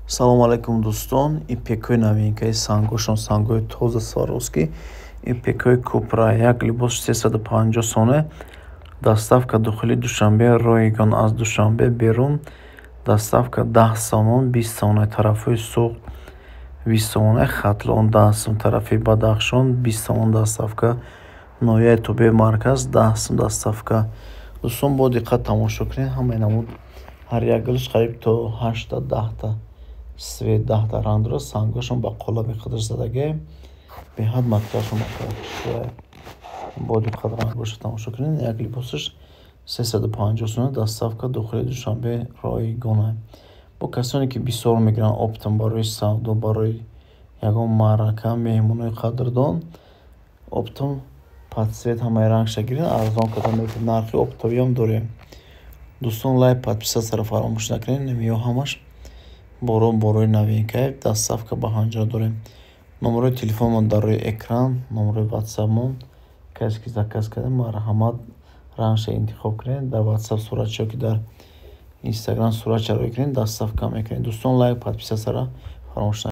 Салому алайкум, дӯстон. Ипекҳои новинкаи, сангошон сангои тоза, Сваровски, ипекҳои купра. Як либос 350 сомон, доставка дохили Душанбе ройгон, аз Душанбе берун доставка 10 сомон, 20 сомон. Тарафҳои Суғд 20 сомон, Хатлон 10 сом, тарафи Бадахшон 20 сомон доставка, ноҳияи тобеи марказ 10 сом доставка. Дӯстон, бо диққат тамошо кунед. Ҳамаи намуд, ҳар як гулш қариб то ҳашта, 10-та цвет, 10-та ранг дорад. Сангошон ба қолаби худаш задагиа, беҳад материалшон материал хушрӯя. Бо диққат рангоша тамошо кунед. Як либосаш 350 сомон, доставка дохили Душанбе ройгона. Бо касоне ки бисёр мегиранд оптом, барои савдо, барои ягон маърака, меҳмонои қадрдон, оптом под цвет ҳамаи рангша гиред, арзон карда метавонед. Нархи оптовиам дорем. Дӯстон, лайк, подписатьсяро фаромӯш накунед. Ё ҳамаш боро, борои новинкае, доставка ба ҳамҷо дорем. Номерои телефонмон дар рӯи экран, номерои ватсапмон. Касе ки заказ карда, марҳамат, рангша интихоб кунед, дар ватсап суратчаё ки дар инстаграм суратча рӯй кунед, доставка мекунед. Дӯстон, лайк, подписатьсяро фаромӯш накунед.